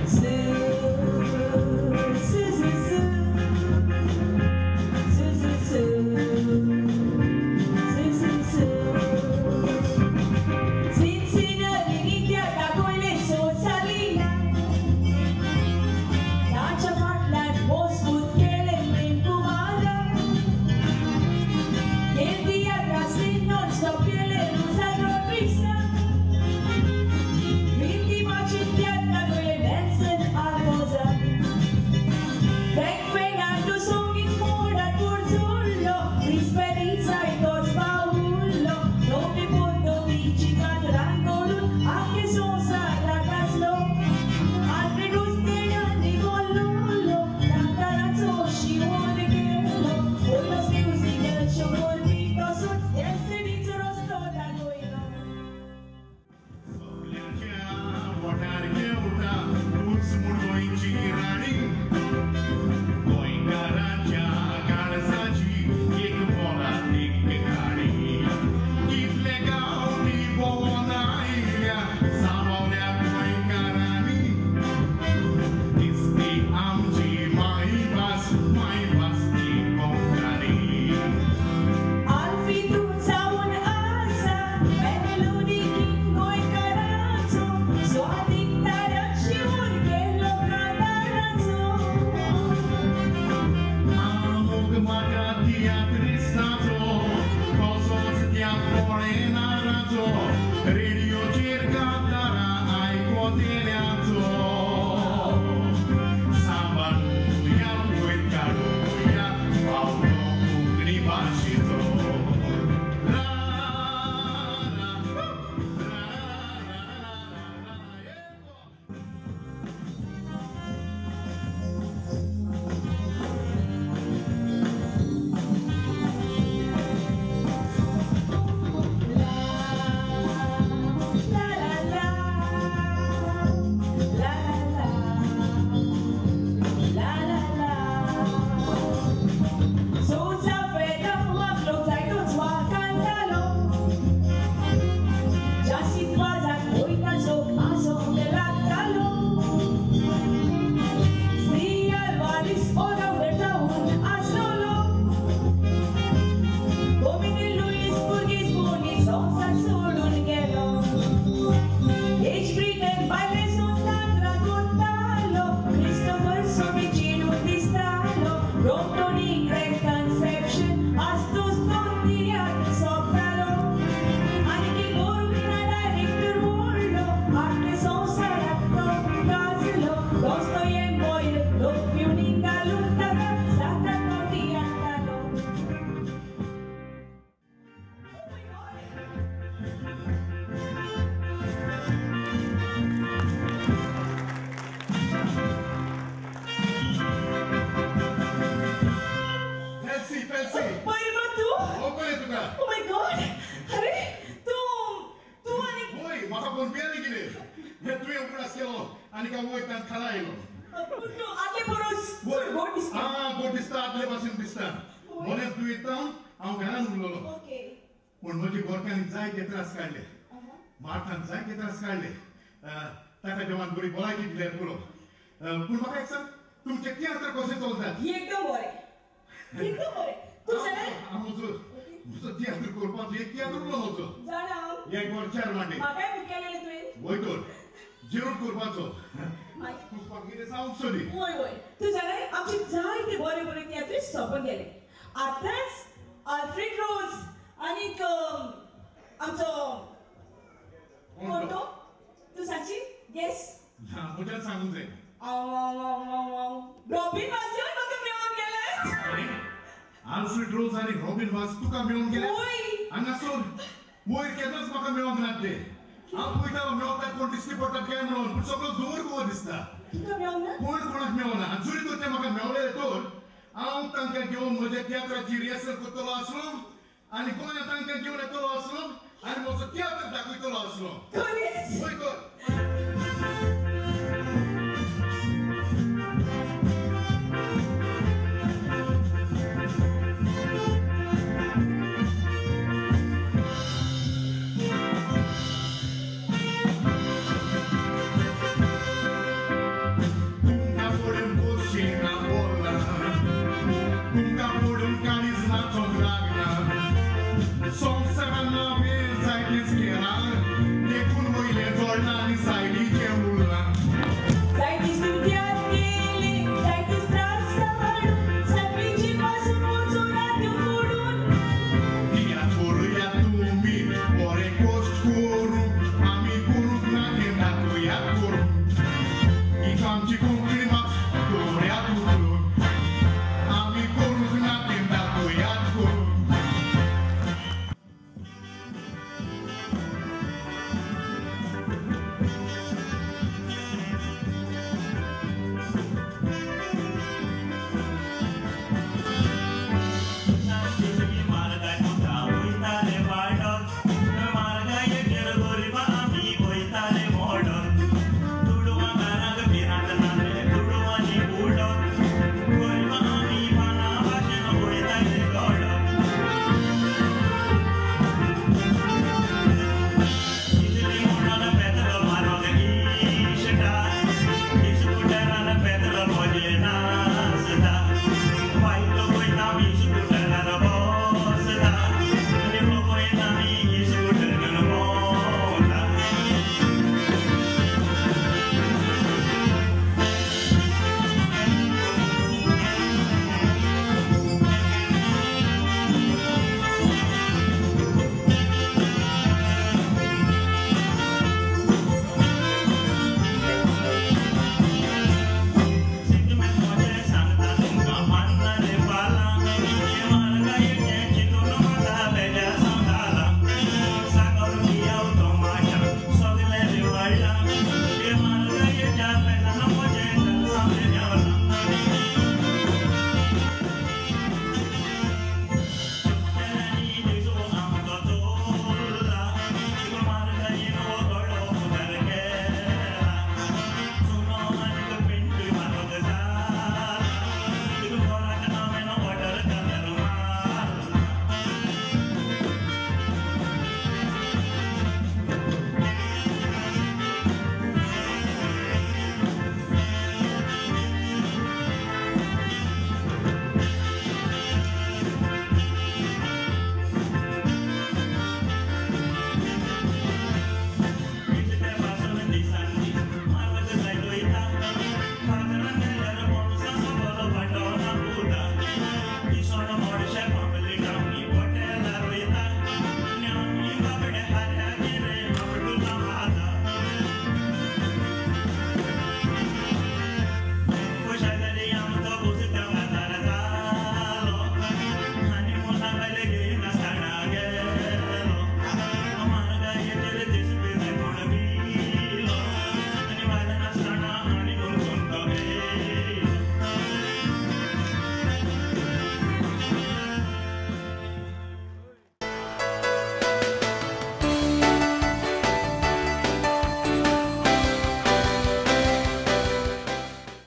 Say वयतान खाला आयलो. आदले परस गोड दिसता. आं गोड दिसता, आदले भाशेन दिसता. मोनेस दुयेंत हांव घरान उरलेलो. पूण म्हजे गोरकांनी जायते त्रास काडले, मार्थान जायते त्रास काडले. ताका देवान बरी भलायकी दिल्यार पुरो. पूण म्हाका एक सांग, तुमचे तियात्र कशें चलतात? एकदम बरें, एकदम बरें. तूं जाणा म्हजो म्हजो तियात्र करपाचो एक तियात्र उरलो म्हजो. जाणा एक वर चार मांडे म्हाकाय बूक केलेलें तुवें. वय तर जेरूर करपाचो. तूं कितें सांगूंक सोदी? वय वय, तूं जाणा आमचे जायते बरे बरे तियात्री सोंपून गेले. आतांच आल्फ्रेड रोज आनीक आमचो कोण तो तूं सांगशी? येस, म्हज्यान सांगूंक जाय. रॉबीन वाज म्हाका मेळोन गेले. आल्फ्रेड रोज आनी रॉबीन वाज तुका मेळोन गेले? हांगासर वयर केन्नाच म्हाका मेळोंक नात ते. हांव पळयता मेळतात कोण दिश्टी पडटात काय म्हणून, पूण सगळो धुंवर गोवो दिसता. तुका मेळोंक ना? कोण कोणाक मेळना. जरी तर ते म्हाका मेळलेले तर हांव तांकां घेवन म्हज्या तियात्राची रिहर्सल करतलो आसलो आनी गोंयांत तांकां घेवन येतलो आसलो आनी म्हजो तियात्र दाखयतलो आसलो. वय तर.